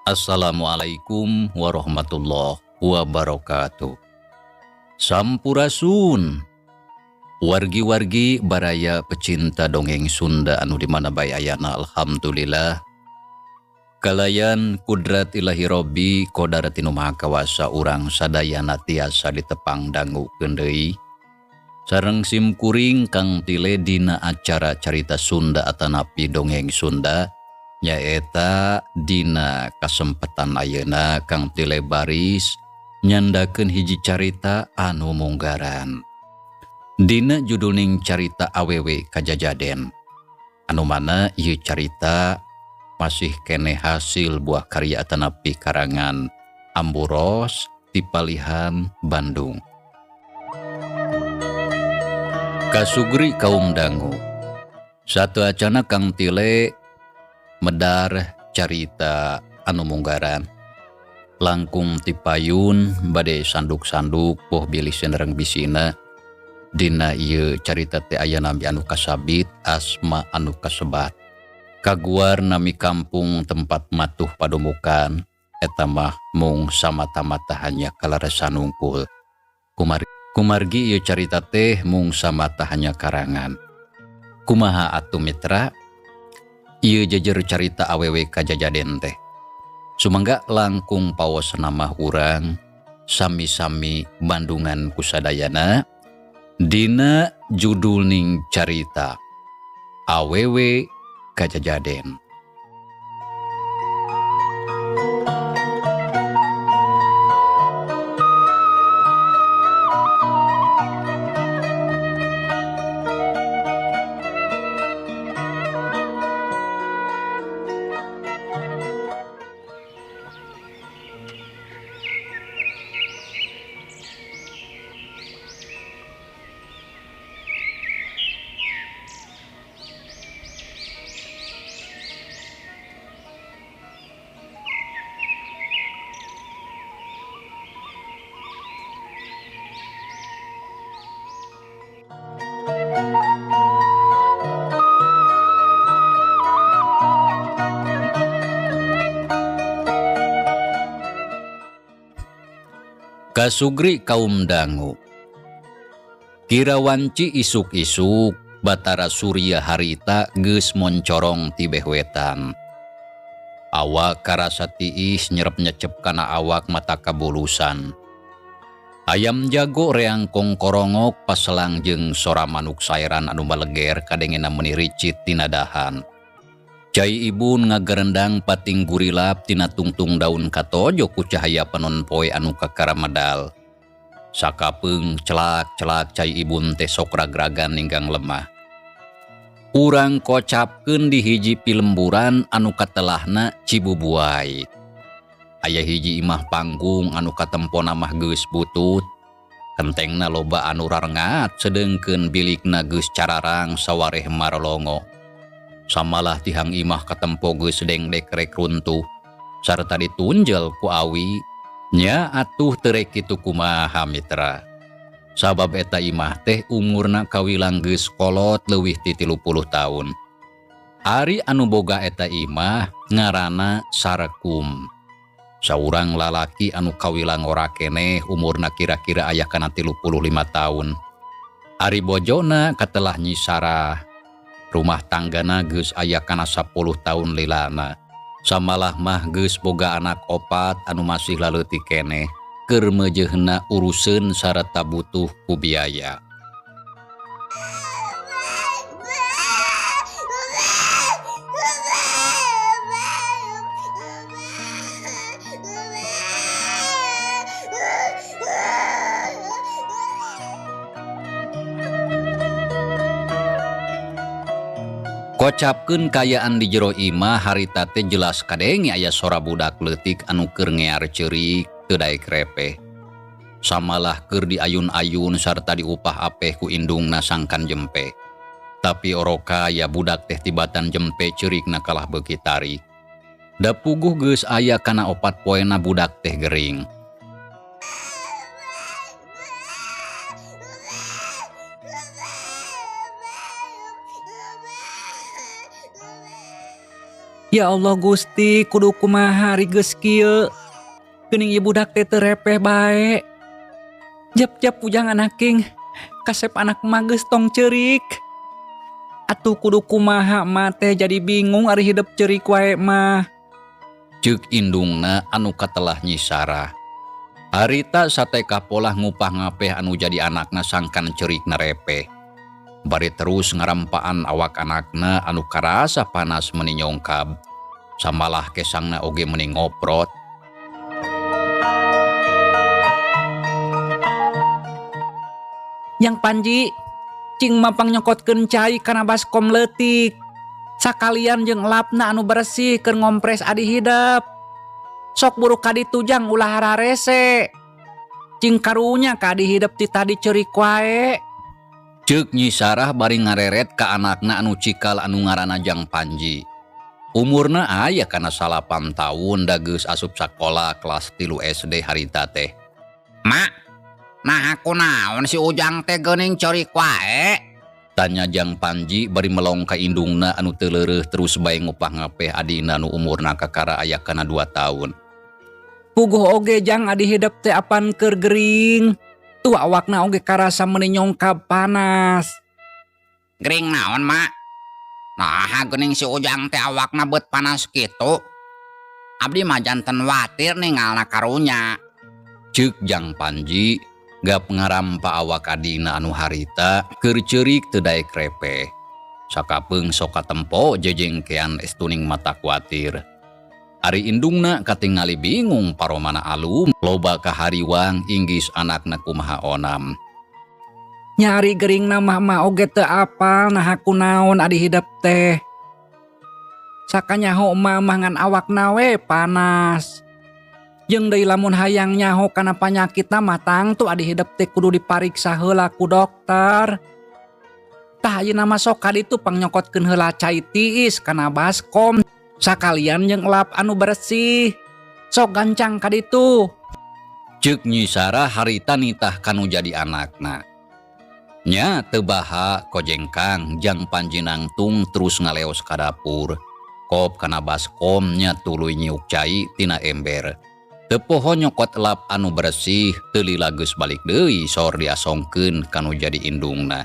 Assalamualaikum warahmatullahi wabarakatuh. Sampurasun. Wargi-wargi baraya pecinta dongeng Sunda anu di mana bae ayana, alhamdulillah. Kalayan kudrat ilahi Robbi kodarat nu maha kawasa urang sadayana tiasa ditepang dangukeun deui. Sareng sim kuring Kang Tile dina acara carita Sunda atanapi dongeng Sunda nyaeta dina kasempatan ayeuna Kang Tile baris nyandakeun hiji carita anu munggaran. Dina judulning carita awewe kajajaden. Anu mana ieu carita masih keneh hasil buah karya atanapi karangan Amburos ti Palihan Bandung. Kasugri kaum dangu. Satu acana Kang Tile medar carita anu munggaran. Langkung tipayun bade sanduk-sanduk poh bilih senereng bisina. Dina ieu carita teh aya nami anu kasabit, asma anu kasebat. Kaguar nami kampung tempat matuh padomukan, eta mah mung samata-mata hanya kalaresan unggul. Kumargi ieu carita teh mung samata hanya karangan. Kumaha atuh mitra? Ieu jejer carita awewe kajajaden teh. Sumangga langkung paos nama urang sami-sami Bandungan kusadayana dina judulning carita awewe kajajaden. Kasugri kaum dangu. Kira wanci isuk-isuk Batara Surya harita geus moncorong ti behwetan. Awak karasa tiis nyerep nyecep kana awak mata kabulusan. Ayam jago reang kongkorongok paselang jeung sora manuk sairan anu maleger kadengena meuni ricit tina dahan. Cai ibun ngagerendang pating gurilap tina tungtung daun katojo ku cahaya panon poe anu kakara medal. Sakapeung celak-celak cai ibun teh sok ragragan ninggang lemah. Urang kocapkeun di hiji pilemburan anu katelahna Cibubuai. Aya hiji imah panggung anu katempona mah geus butut. Kentengna loba anu rarengat sedengkeun bilikna geus cararang sawareh marolongo. Samalah tihang imah katempo geus dengdek rek runtuh sarta ditunjel ku awi nya atuh teu rek kitu kumaha mitra. Sabab eta imah teh umurna kawilang geus kolot leuwih ti 30 taun. Ari anu boga eta imah ngaranna Sarkum. Saurang lalaki anu kawilang ora keneh umurna kira-kira aya kana 35 taun. Ari bojona katelah Nyi Sarah. Rumah tanggana geus aya kana 10 taun lilana. Samalah mah geus boga anak opat anu masih laleutik keneh. Keur meujeuhna uruseun sarta butuh ku biaya. Kocapkeun kayaan di jero imah harita teh jelas kadenge aya sora budak leutik anu keur ngear ceurik teu daek repeh. Samalah keur diayun-ayun sarta diupah apeh ku indungna sangkan jempe. Tapi oroka aya budak teh tibatan jempe ceurikna kalah beuki tarik. Da puguh geus aya kana 4 poena budak teh gering. Ya Allah Gusti, kudu kumaha ari geus kieu? Geuning ieu budak teh teu repeh bae. Jep-jep ujang anak king, kasep anak mah geus tong ceurik. Atuh kudu kumaha ma teh jadi bingung ari hidep ceurik wae mah. Ceuk indungna anu katelah Nyi Sarah. Harita sateka polah ngupah ngapeh anu jadi anakna sangkan ceurikna repeh. Bari terus ngarampaan awak anakna anu karasa panas meni nyongkab. Samalah kesangna oge meni ngoprot. Jang Panji, cing ma pangnyokotkeun cai kana baskom leutik. Sakalian jeung lapna anu beresih keur ngompres adi hidep. Sok buru ka ditu jang ulah hararese. Cing karunya ka adi hidep ti tadi ceurik wae. Ceuk Nyi Sarah bari ngareret ka anakna anu cikal anu ngaranna Jang Panji. Umurna aya kana salapan taun da geus asup sakola kelas 3 SD harita teh. Mak, naha kunaon si Ujang teh geuning ceurik wae? Tanya Jang Panji bari melong ka indungna anu teu leureuh terus bae ngupah ngapeh adina nu umurna kakara aya kana 2 taun. Puguh oge Jang adi hidep teh apan keur gering. Tuh awakna oge karasa meni nyongkab panas. Gering naon, Mak? Naha geuning si Ujang teh awakna beut panas kitu? Abdi mah janten watir ningalna karunya. Ceuk Jang Panji gap ngarampa awak adina anu harita keur ceurik teu daek repeh. Sakapeung sok katempo jejengkean estuning mata kuatir. Ari indungna katingali bingung paromana alum loba kahariwang inggis anakna kumaha onam. Nyari geringna mah mah oge teu apal naha kunaon adi hidep teh. Sakanyaho mah mah ngan awakna we panas. Jeung deui lamun hayang nyaho kana panyakitna mah tangtu adi hidep teh kudu dipariksa heula ku dokter. Tah ayeuna mah sok ka ditu pangnyokotkeun heula cai tiis kana baskom. Sakalian jeung lap anu bersih. Sok gancang ka ditu. Ceuk Nyi Sarah harita nitah kanu jadi anakna. Nya teu baha kojengkang Jang Panji nangtung terus ngaleos ka dapur. Kop kana baskom nya tuluy nyiuk cai tina ember. Teu poho nyokot lap anu bersih teu lila geus balik deui sor diasongkeun kanu jadi indungna.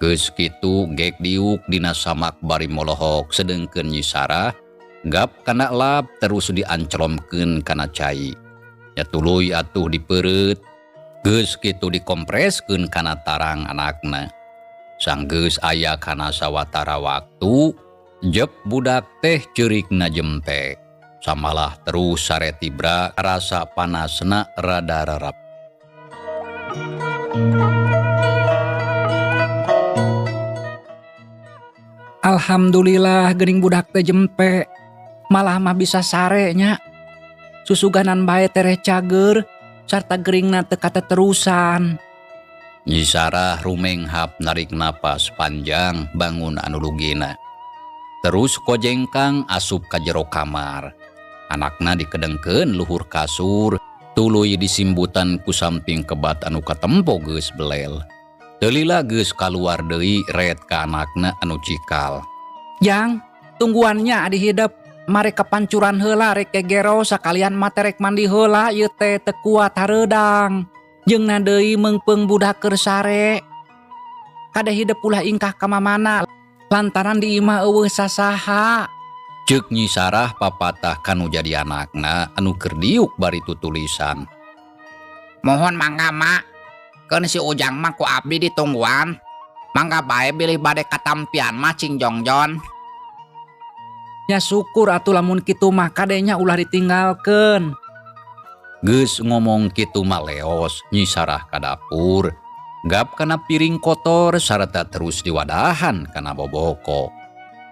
Geus kitu gek diuk dina samak bari molohok sedengkeun Nyi Sarah gap kana lap terus dianclomkeun kana cai. Nya tuluy atuh dipeureut. Geus kitu dikompreskeun kana tarang anakna. Sanggeus aya kana sawatara waktu, jep budak teh ceurikna jempe. Samalah terus sare tibra rasa panasna rada rarap. Alhamdulillah geuning budak teh jempe. Malah mah bisa sare nya. Susuganan bae tereh cager sarta geringna teu kateterusan. Nyi Sarah rumenghap narik napas panjang bangun anu lugina. Terus kojengkang asup ka jero kamar. Anakna dikedengkeun luhur kasur, tuluy disimbutan ku samping kebat anu katempo geus belel. Teu lila geus kaluar deui ret ka anakna anu cikal. Jang, tungguannya adi hidep. Mare kapancuran heula rek gegero sakalian mate rek mandi heula ieu teh teu kuat hareudang. Jeung na deui meungpeung budak keur sare. Kade hidep ulah ingkah ka mamana lantaran di imah eueuh sasaha. Ceuk Nyi Sarah papatah kanu jadi anakna anu keur diuk bari tutulisan. Mohon mangga mak, keun si Ujang mah ku abdi ditungguan. Mangga bae bilih bade katampian mah cing jongjon. Nya syukur atuh lamun kitu mah kadenya ulah ditinggalkeun. Geus ngomong kitu mah leos Nyi Sarah ka dapur. Gap kana piring kotor sarta terus diwadahan kana boboko.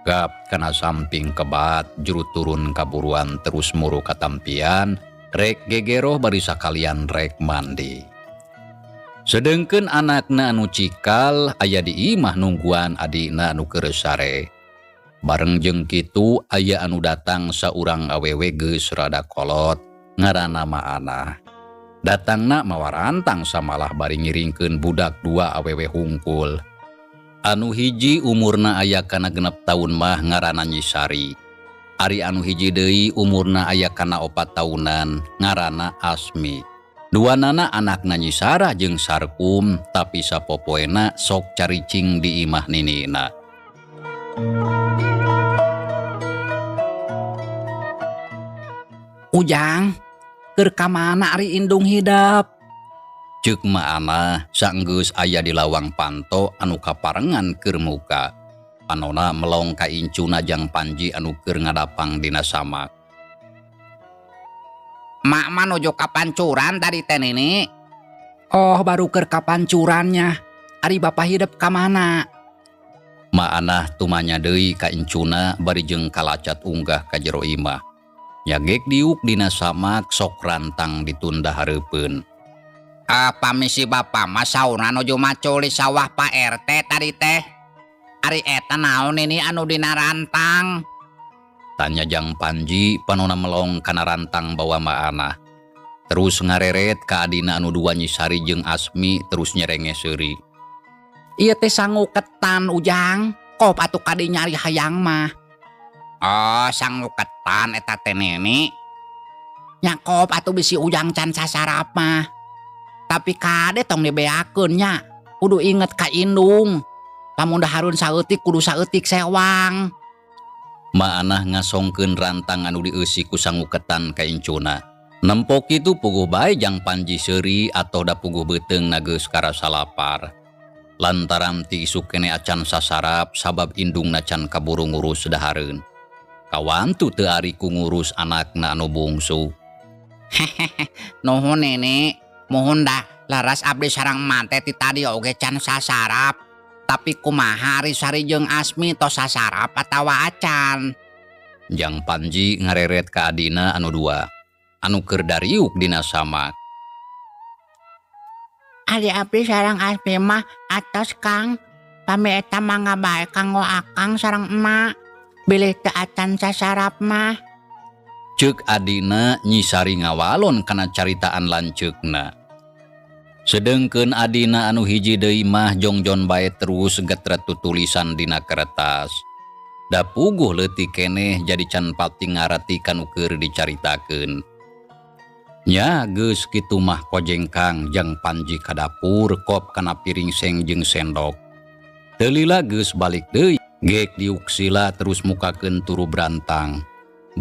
Gap kana samping kebat juru turun kaburuan terus muru katampian rek gegeroh bari sakalian rek mandi. Sedengkeun anakna anu cikal aya di imah nungguan adina anu keur sare. Bareng jeung kitu aya anu datang saurang awewe geus rada kolot ngaranna Maanah. Datangna mawarantang samalah bari ngiringkeun budak dua awewe hungkul. Anu hiji umurna aya kana 6 taun mah ngaranna Nyi Sari. Ari anu hiji deui umurna aya kana 4 taunan, ngaranna Asmi. Duanana anakna Nyi Sarah jeung Sarkum, tapi sapopoena sok caricing di imah ninina. Ujang, keur ka mana ari indung hidep? Ceuk Ma'anah saenggeus aya di lawang panto anu kaparengan keur muka. Panona melong ka incuna jang Panji anu keur ngadapang dina samak. Mak mah nuju ka pancuran tadi teh nini. Oh, baru keur ka pancurannya. Ari bapa hidep ka mana? Ma'anah tumanya deui ka incuna bari jeung kalacat unggah ka jero imah. Nyagek diuk dina samak sok rantang ditunda hareupeun. Pamisi bapa mah saurna nuju macul di sawah Pak RT tadi teh. Ari eta naon ini anu dina rantang? Tanya Jang Panji panona melong kana rantang bawa Ma'anah. Terus ngareret ka adina anu dua Nyi Sari jeung Asmi terus nyerenge seuri. Ieu teh sangu ketan Ujang, kop atuh kade nyari hayang mah. Oh, sangu ketan eta teh nini. Nya kop atuh bisi Ujang can sasarap mah. Tapi kade tong dibeakeun nya, kudu inget ka indung. Lamun dahareun saeutik kudu saeutik sewang. Ma'anah ngasongkeun rantang anu dieusi ku sangu ketan ka incuna. Nempok kitu puguh bae Jang Panji seuri atau da puguh beuteung geus karasa lapar. Lantaran ti isuk kene acan sasarap sabab indungna can kaburu ngurus dahareun. Kawantu teu ari ku ngurus anakna anu bungsu. Hehehe, nuhun nini, muhun dah laras abdi sareng emak teh ti tadi oge can sasarap. Tapi kumaha ari Sari jeung Asmi tos sasarap atawa acan? Jang Panji ngareret ka adina anu dua, anu keur dariuk dina samak. Ari abdi sareng Asmi mah atos Kang, pami eta mangga bae kanggo akang sareng emak. Bilih teu acan sasarap mah. Ceuk adina Nyi Sari ngawalon kana caritaan lanceukna. Sedengkeun adina anu hiji deui mah jongjon bae terus getret tutulisan dina kertas. Da puguh leutik keneh jadi can pati ngarati kanu keur dicaritakeun. Nya geus kitu mah kojengkang jang Panji ka dapur kop kana piring seng jeung sendok. Teu lila geus balik deui, gek diuksila terus mukakeun turu brantang.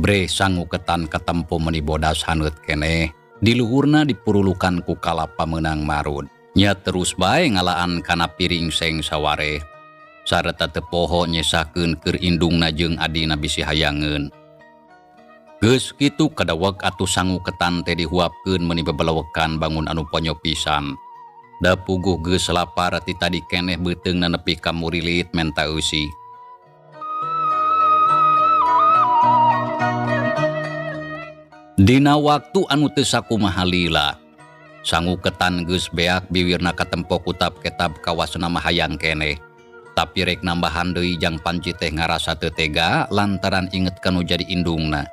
Bre sangu ketan katempo meuni bodas haneut keneh. Di luhurna dipurulukan ku kalapa meunang marud. Nya terus bae ngalaan kana piring seng saware. Sareta teu poho nyesakeun keur indungna jeung adina bisi hayangeun. Geus kitu kadaweg atuh sangu ketan teh dihuapkeun meuni bebelewekan bangun anu ponyo pisan. Da puguh geus lapar ti tadi keneh beuteungna nepi ka murilit menta eusi. Dina waktu anu teu sakumaha lila, sangu ketan geus beak biwirna katempo kutap ketab kawasna mah hayang keneh. Tapi rek nambahan deui Jang Panji teh ngarasa teu tega lantaran inget kanu jadi indungna.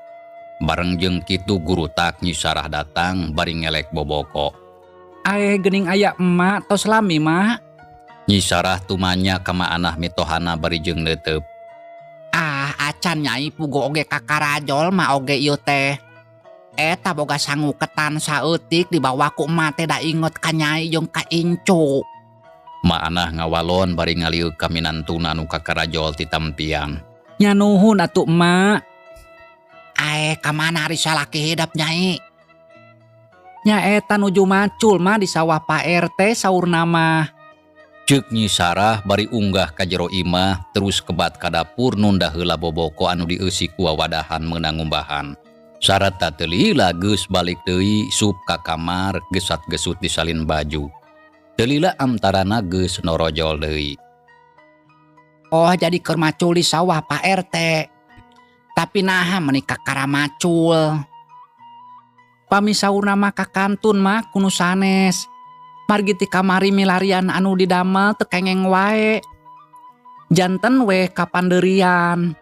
Bareng jeung kitu guru tak Nyi Sarah datang bari ngelek boboko. Aeh geuning aya emak tos lami mak. Nyi Sarah tumanya ka Ma'anah mitohana bari jeung neuteup. Ah acan nyai pugo oge kakarajol mah oge ieu teh. Eta boga sangu ketan saeutik dibawa ku emak teh da inget ka nyai jeung ka incu. Ma'anah ngawalon bari ngalieu ka minantuna anu kakarajol ti tampian. Nya nuhun atuh emak. Ae ka mana ari salaki hidep nyai? Nya eta nuju macul mah di sawah Pak RT saurna mah. Ceuk Nyi Sarah bari unggah ka jero imah terus kebat ka dapur nunda heula boboko anu dieusi ku wawadahan meunang ngumbahan. Sarata teu lila geus balik deui sup ka kamar gesat-gesut disalin baju. Teu lila amtarana geus norojol deui. Oh jadi keur macul di sawah Pak RT. Tapi naha meuni kakara macul. Pami saurna mah ka kantun mah kunu sanes. Margi ti kamari milarian anu didamel teu kengeng wae. Janten we kapanderian.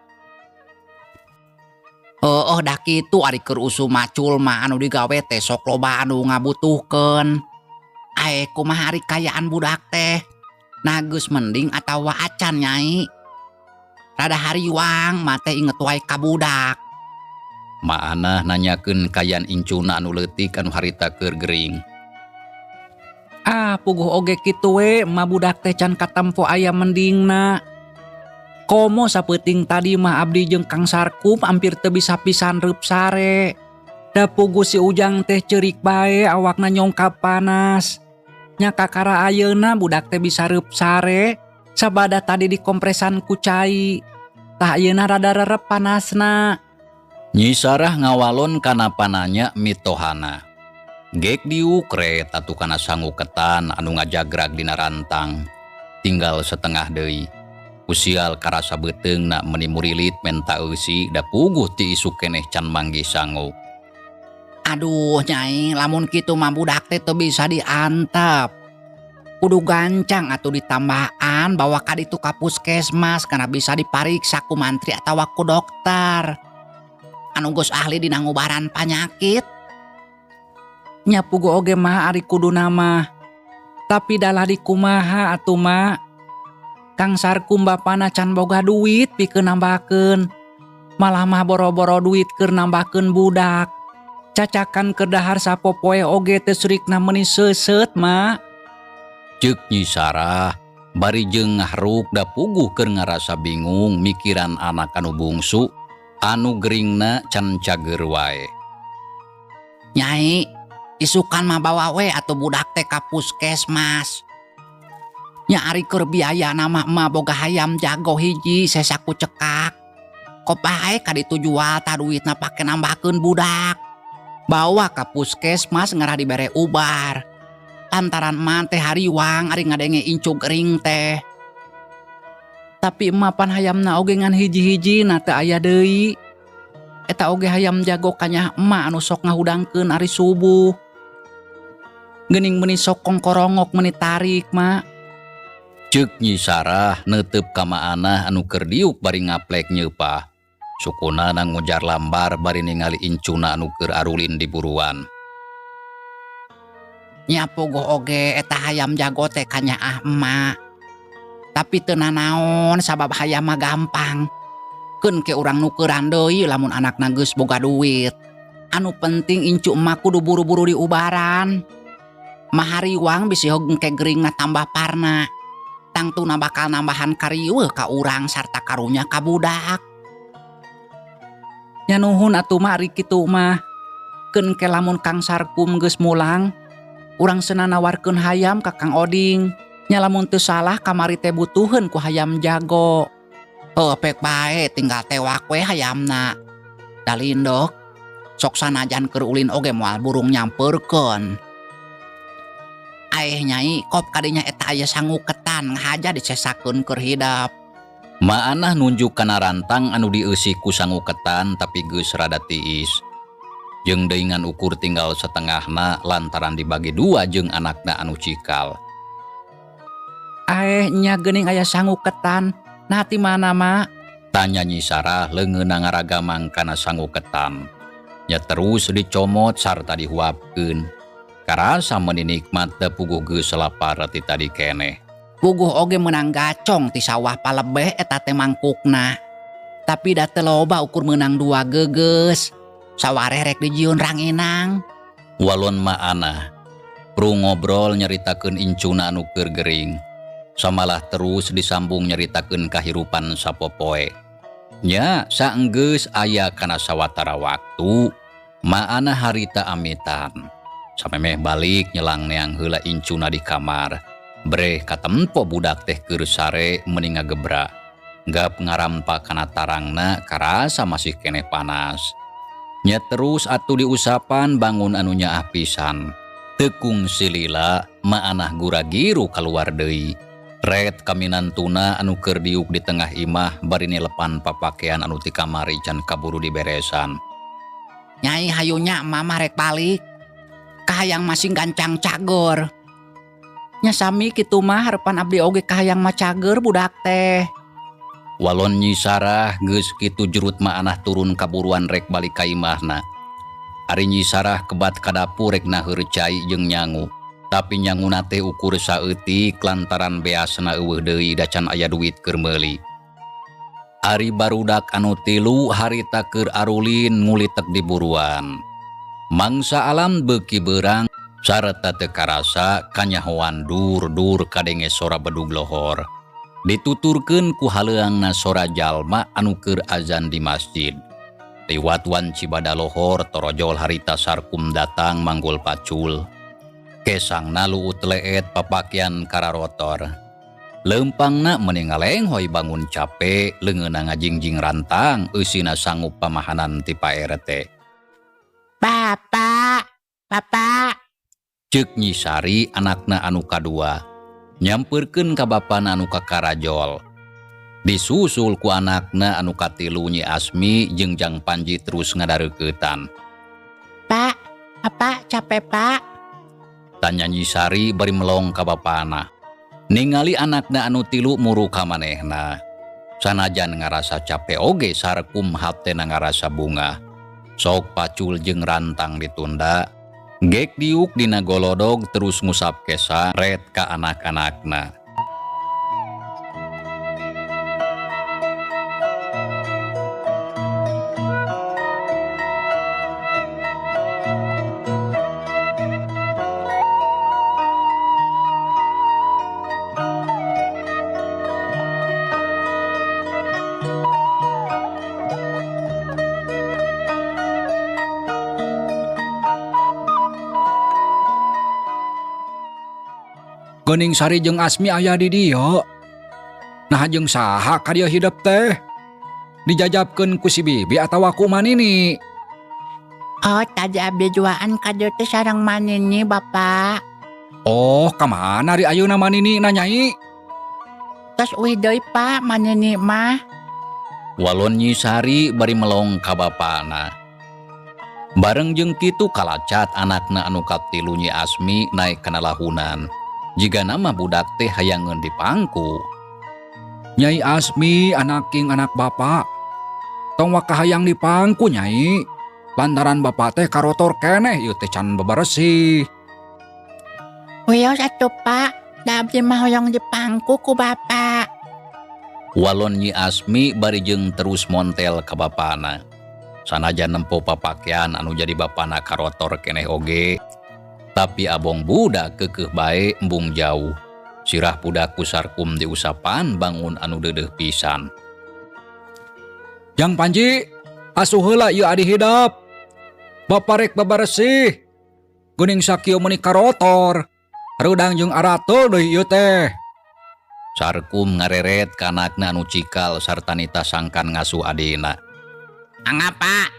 Oh, dah kitu ari keur usum macul mah anu digawe teh sok loba anu ngabutuhkeun. Ae kumaha ari kayaan budak teh? Nah geus mending atawa acan nyai. Rada hariwang mah teh inget wae ka budak. Maanah nanyakeun kaayaan incuna anu leutik anu harita keur gering. Ah, puguh oge kitu we, ma budak teh can katempo aya mendingna. Komo sapeuting tadi mah abdi jeung Kang Sarkum ampir teu bisa pisan reup sare. Da puguh si Ujang teh ceurik bae awakna nyongkap panas. Nya kakara ayeuna budak teh bisa reup sare sabada tadi dikompresan ku cai. Tah ayeuna rada rerep panasna. Nyi Sarah ngawalon kana pananya mitohana. Gek diuk ret atuh kana sangu ketan anu ngajagrag dina rantang. Tinggal setengah deui. Usial karasa beuteungna meuni murilit menta eusi da puguh ti isuk keneh can manggih sangu. Aduh Nyai, lamun kitu mah budak teh teu bisa diantep. Kudu gancang atuh ditambahan bawa ka ditu ka puskesmas karena bisa dipariksa ku mantri atawa ku dokter. Anu geus ahli dina ngubaran panyakit. Nya puguh oge mah ari kuduna mah. Tapi dalah dikumaha atuh mak. Kang Sarkum bapana can boga duit pikeun nambahkeun. Malah mah boro-boro duit keur nambahkeun budak. Cacakan keur dahar sapopoe oge teu surikna meuni seuseut mak. Ceuk Nyi Sarah bari jeung ngahruk da puguh keur ngarasa bingung mikiran anak anu bungsu anu geringna can cager wae. Nyai, isukan mah bawa we atuh budak teh ka puskesmas. Nya ari keur biayana mah emak boga hayam jago hiji sesa ku cekak. Kop bae ka ditu jual tah duitna pake nambahkeun budak. Bawa ka puskesmas ngarah dibere ubar. Lantaran emak teh hariwang ari ngadenge incu gering teh. Tapi emak pan hayamna oge ngan hiji-hijina teu aya deui. Eta oge hayam jago kanyah emak anu sok ngahudangkeun ari subuh. Geuning meuni sok kongkorongok meuni tarik mak. Ceuk Nyi Sarah neuteup ka Maanah anu keur diuk bari ngaplek nyeupah. Sukuna ngujar lambar bari ningali incuna anu keur arulin di buruan. Nya puguh oge eta hayam jago teh kanyaah emak. Tapi teu nanaon sabab hayam mah gampang. Keun ke urang nukeran deui lamun anakna geus boga duit. Anu penting incu emak kudu buru-buru diubaran. Mahariwang bisi hog engke geringna tambah parna. Tangtuna bakal nambahan kariweuh ka urang sarta karunya ka budak. Nya nuhun atuh mak ari kitu mah. Keun ke lamun Kang Sarkum geus mulang, urang sena nawarkeun hayam ka Kang Oding. Nya lamun teu salah kamari teh butuheun ku hayam jago. Heuh pek bae tinggal tewak we hayamna. Da lindok sok sanajan keur ulin oge moal burung nyampeurkeun. Aeh nyai kop kadinya eta aya sangu ketan ngahaja disesakeun keur hidep. Maanah nunjuk kana rantang anu dieusi ku sangu ketan tapi geus rada tiis. Jeung deui ngan ukur tinggal setengahna lantaran dibagi dua jeung anakna anu cikal. Aeh nya geuning aya sangu ketan, nah ti mana mak? Tanya Nyi Sarah leungeunna ngaragamang kana sangu ketan. Nya terus dicomot sarta dihuapkeun. Karasa meuni nikmat da puguh geus lapar ti tadi keneh. Puguh oge meunang gacong ti sawah palebeh eta teh mangkukna. Tapi da teu loba ukur meunang dua gegeus. Sawareh rek dijieun ranginang. Walon maanah. Pru ngobrol nyaritakeun incuna anu keur gering. Samalah terus disambung nyaritakeun kahirupan sapopoe. Nya saenggeus aya kana sawatara waktu, maanah harita amitan. Samemeh balik nyelang neang heula incuna di kamar. Breh katempo budak teh keur sare meuni ngagebra. Gap ngarampa kana tarangna karasa masih keneh panas. Nya terus atuh diusapan bangun anu nyaah pisan. Tekung silila maanah gura-giru kaluar deui. Ret kaminantuna anu keur diuk di tengah imah bari nilepan papakean anu ti kamari can kaburu diberesan. Nyai hayunya mama rek balik. Kahayang masing gancang cageur. Nya sami kitu mah harepan abdi oge kahayang mah cageur budak teh. Walon Nyi Sarah geus kitu jurut maanah turun kaburuan rek balik ka imahna. Ari Nyi Sarah kebat ka dapur rek naheur cai jeung nyangu. Tapi nyanguna teh ukur saeutik lantaran beasna eueuh deui da can aya duit keur meuli. Ari barudak anu tilu harita keur arulin ngulitek di buruan. Mangsa alam beuki beurang sarta teu karasa kanyahoan dur-dur kadenge sora bedug lohor. Dituturkeun ku haleuangna sora jalma anu keur azan di masjid. Liwat wanci bada lohor torojol harita Sarkum datang manggul pacul. Kesangna luut leet papakian kararotor. Leumpangna meuni ngalenghoy bangun cape, leungeunna ngajingjing rantang, eusina sanggup pamahanan ti Pak RT. Bapak, Bapak. Ceuk Nyi Sari anakna anu kadua, nyampeurkeun ka bapana anu kakarajol. Disusul ku anakna anu katilu Nyi Asmi jeung Jang Panji terus ngadareuketan. Pak, Bapak capek Pak? Tanya Nyi Sari bari melong ka bapana. Ningali anakna anu tilu muru ka manehna. Sanajan ngarasa capek oge Sarkum hatena ngarasa bungah. Sok pacul jeung rantang ditunda. Gek diuk dina golodog terus ngusap kesang ret ka anak-anakna. Geuning Sari jeung Asmi aya di dieu. Nah jeung saha ka dieu hidep teh? Dijajabkeun ku si Bibi atawa ku Manini? Oh, tadi abdi duaan ka dieu teh sareng Manini, Bapak. Oh, ka mana ari ayeuna Manini na Nyai? Tos uih deui, Pak, Manini mah. Walon Nyi Sari bari melong ka bapana. Bareng jeung kitu kalacat anakna anu katilu Nyi Asmi naek kana lahunan. Jigana mah budak teh hayangeun dipangku. Nyai Asmi anaking anak bapak. Tong waka hayang dipangku Nyai. Lantaran bapak teh karotor keneh ieu teh can beberesih. Wios atuh Pak, da abdi mah hoyong dipangku ku bapak. Walon Nyi Asmi bari jeung terus montel ka bapana. Sanajan nempo papakean anu jadi bapana karotor keneh oge. Tapi abong budak keukeuh bae embung jauh. Sirah budak ku Sarkum diusapan bangun anu deudeuh pisan. Jang Panji, asuh heula ieu adi hidep. Bapa rek babaresih. Geuning sakieu meuni karotor. Reudang jeung aratul deui ieu teh. Sarkum ngareret ka anakna anu cikal sarta nita sangkan ngasuh adina. Angga, Pak.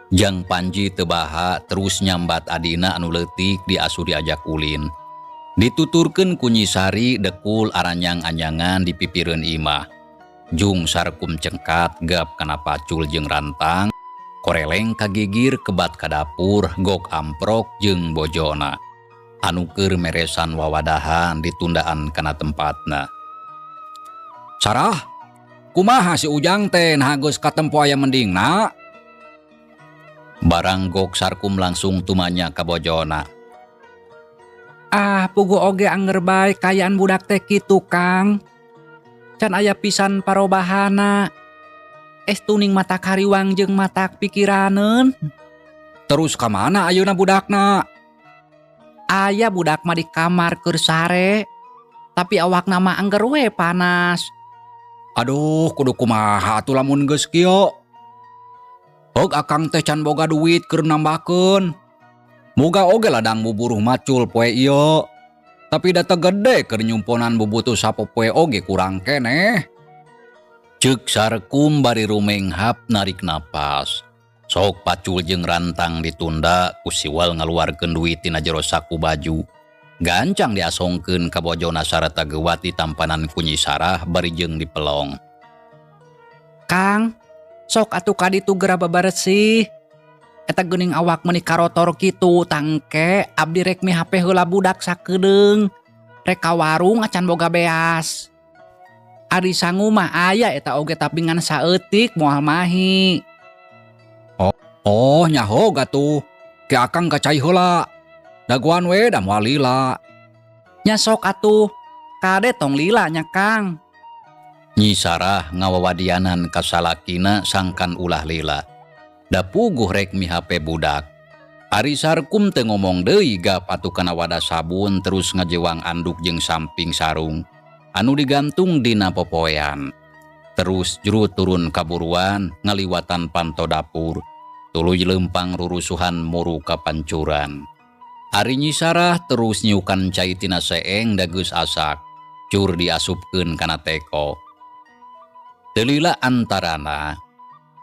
Jang Panji teu baha terus nyambat adina anu leutik diasuh diajak ulin. Dituturkeun ku Nyi Sari dekul aranyang-anyangan di pipireun imah. Jung Sarkum cengkat gap kana pacul jeung rantang, koreleng kagigir kebat ka dapur gok amprok jeung bojona. Anu keur meresan wawadahan ditundaan kana tempatna. Sarah, kumaha si Ujang teh nah geus katempo aya mendingna? Barang gok Sarkum langsung tumanya ka bojona. Ah, puguh oge anger bae kayaan budak teh kitu, Kang. Can aya pisan parobahana. Es tuning mata kariwang jeung mata pikiraneun. Terus ka mana ayeuna budakna? Aya budak mah di kamar keur sare. Tapi awakna mah angger we panas. Aduh, kudu kumaha atuh lamun geus kieu. Hog akang teh can boga duit keur nambahkeun. Moga oge ladang buburuh macul poe ieu. Tapi da teu gede keur nyumponan bubutuh sapopoe oge kurang keneh. Ceuk Sarkum bari rumenghap narik napas. Sok pacul jeung rantang ditunda ku siwal ngaluarkeun duit tina jero saku baju. Gancang diasongkeun ka bojona sarta geuwat ditampanan ku Nyi Sarah bari jeung dipelong. Kang, sok atuh ka ditu geura babaresih. Eta geuning awak meuni karotor kitu tangke abdi rek mihape heula budak sakedeung. Rek ka warung acan boga beas. Ari sangu mah aya eta oge tapi ngan saeutik moal mahi. Oh, nyaho gatuh. Ke akang ka cai heula. Dagoan we da moal lila. Nya sok atuh. Kade tong lila nya Kang. Nyi Sarah ngawawadianan ka salakina sangkan ulah lila. Da puguh rek mihape budak. Ari Sarkum teu ngomong deui gap atuh kana wadah sabun terus ngajewang anduk jeung samping sarung anu digantung dina popoean. Terus juru turun kaburuan ngaliwatan panto dapur, tuluy leumpang rurusuhan muru ka pancuran. Ari Nyi Sarah terus nyiukan cai tina seeng da geus asak, cur diasupkeun kana teko. Teu lila antarana,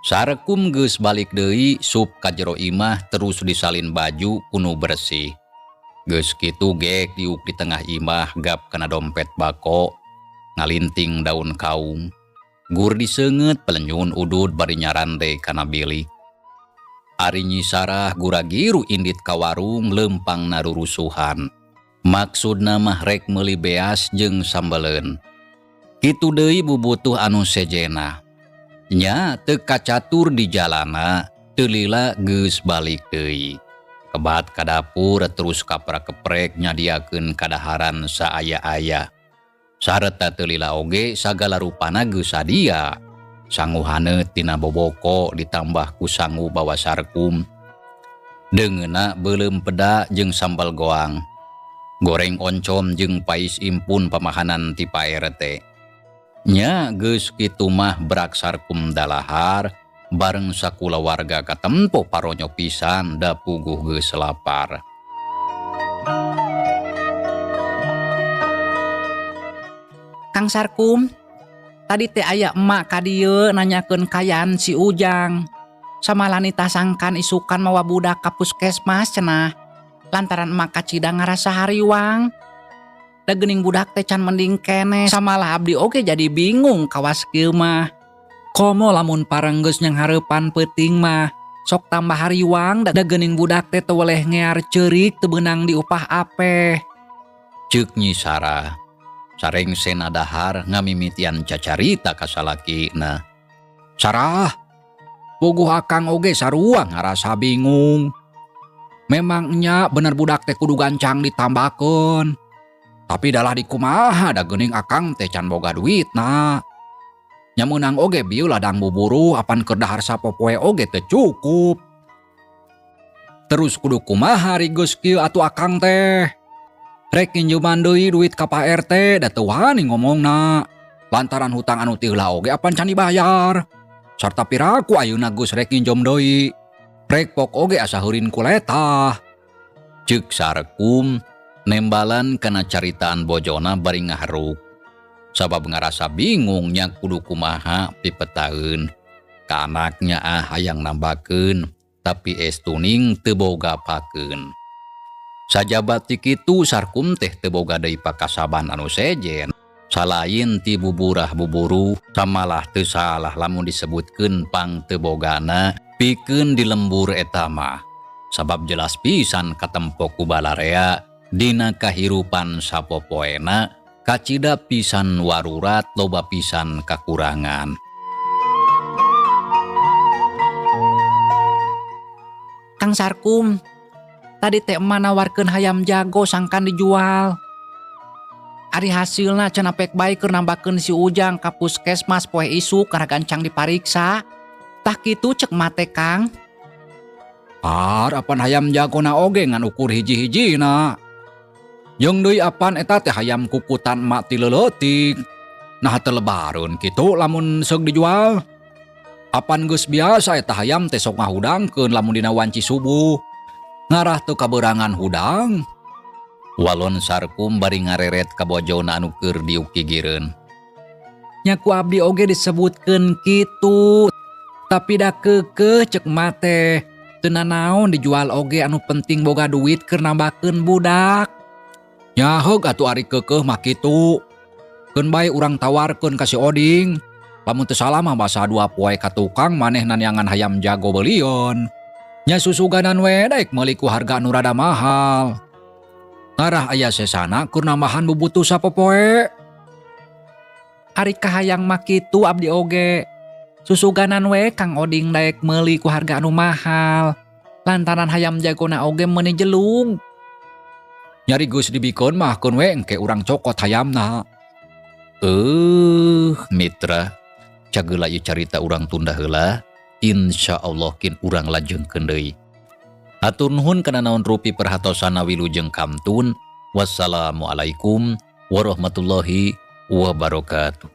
Sarkum geus balik deui sup ka jero imah terus disalin baju ku nu bersih. Geus kitu gek diuk di tengah imah gap kana dompet bako, ngalinting daun kaung. Gur diseungeut pelenyun udud bari nyarande kana bilik. Ari Nyi Sarah guragiru indit ka warung leumpang narurusuhan. Maksudna mah rek meuli beas jeung sambeleun. Kitu deui bubutuh anu sejenna. Nya teu kacatur di jalana, teu lila geus balik deui. Kebat ka dapur terus kapra-keprek nyadiakeun kadaharan saaya-aya. Sareta teu lila oge sagala rupana geus sadia. Sangu haneut tina boboko ditambah ku sangu bawa Sarkum. Deungeunna beuleum peda jeung sambal goang. Goreng oncom jeung pais impun pamahanan ti Pak RT. Nya geus kitu mah brak Sarkum dalahar bareng sakulawarga katempo paronyo pisan da puguh geus lapar. Kang Sarkum, tadi teh aya emak ka dieu nanyakeun kayan si Ujang. Samalah nita sangkan isukan mawa budak ka puskesmas cenah. Lantaran emak kacida ngarasa hariwang. Da geuning budak teh can mending keneh, samalah abdi oge jadi bingung kawas kieu mah. Komo lamun pareng geus nyanghareupan peuting mah, sok tambah hariwang da geuning budak teh teu weleh ngear ceurik teu beunang diupah apeh. Ceuk Nyi Sarah. Sarengsena dahar ngamimitian cacarita ka salakina. Sarah, puguh akang oge sarua ngarasa bingung. Memang nya bener budak teh kudu gancang ditambahkeun. Tapi dalah dikumaha da geuning akang teh can boga duitna. Nya meunang oge bieu ladang buburuh apan keur dahar sapopoe oge teu cukup. Terus kudu kumaha ari geus kieu atuh akang teh. Rek nginjeuman deui duit ka Pak RT da teu wani ngomongna. Lantaran hutang anu ti heula oge apan can dibayar. Sarta piraku ayeuna geus rek nginjom deui. Rek pok oge asa heurin ku letah. Ceuk Sarkum nembalan kana caritaan bojona bari ngaharuk. Sabab ngarasa bingung nya kudu kumaha pipetaeun. Ka anaknya ah hayang nambakeun, tapi estuning teu boga pakeun. Sajaba ti kitu Sarkum teh teu boga deui pakasaban anu sejen. Salain ti buburah buburuh, samalah teu salah lamun disebutkeun pang teu bogana pikeun di lembur eta mah. Sabab jelas pisan katempo ku balarea dina kahirupan sapopoena kacida pisan warurat loba pisan kakurangan. Kang Sarkum, tadi teh emak nawarkeun hayam jago sangkan dijual. Ari hasilna cenah pek bae keur nambakeun si Ujang ka puskesmas poe isuk karena gancang dipariksa. Tah kitu cek emak teh Kang. Ar apan hayam jagona oge ngan ukur hiji-hijina. Jeung deui apan eta teh hayam kukutan emak ti leuletik. Nah teu lebareun kitu lamun seug dijual. Apan geus biasa eta hayam teh sok ngahudangkeun lamun dina wanci subuh. Ngarah teu kaberangan hudang. Walon Sarkum bari ngareret ka bojona anu keur diuk gigireun. Nya ku abdi oge disebutkeun kitu. Tapi da keukeuh cek emak teh. Teu nanaon dijual oge anu penting boga duit keur nambakeun budak. Nya heug atuh ari keukeuh mah kitu. Keun bae urang tawarkeun ka si Oding. Lamun teu salah mah basa 2 poe ka tukang manehna neangan hayam jago belion. Nya susuganan we daek meuli ku harga anu rada mahal. Ngarah aya sesana keur nambahan bubutuh sapopoe. Ari kahayang mah kitu abdi oge. Susuganan we Kang Oding daek meuli ku harga anu mahal. Lantaran hayam jagona oge meuni jelung. Nyari geus dibikeun mah keun we engke urang cokot hayamna. Mitra, cageula ieu carita urang tunda heula. Insya Allah kin urang lajengkeun deui. Hatur nuhun kana naon rupi perhatosana, wilujeng kantun. Wassalamualaikum warahmatullahi wabarakatuh.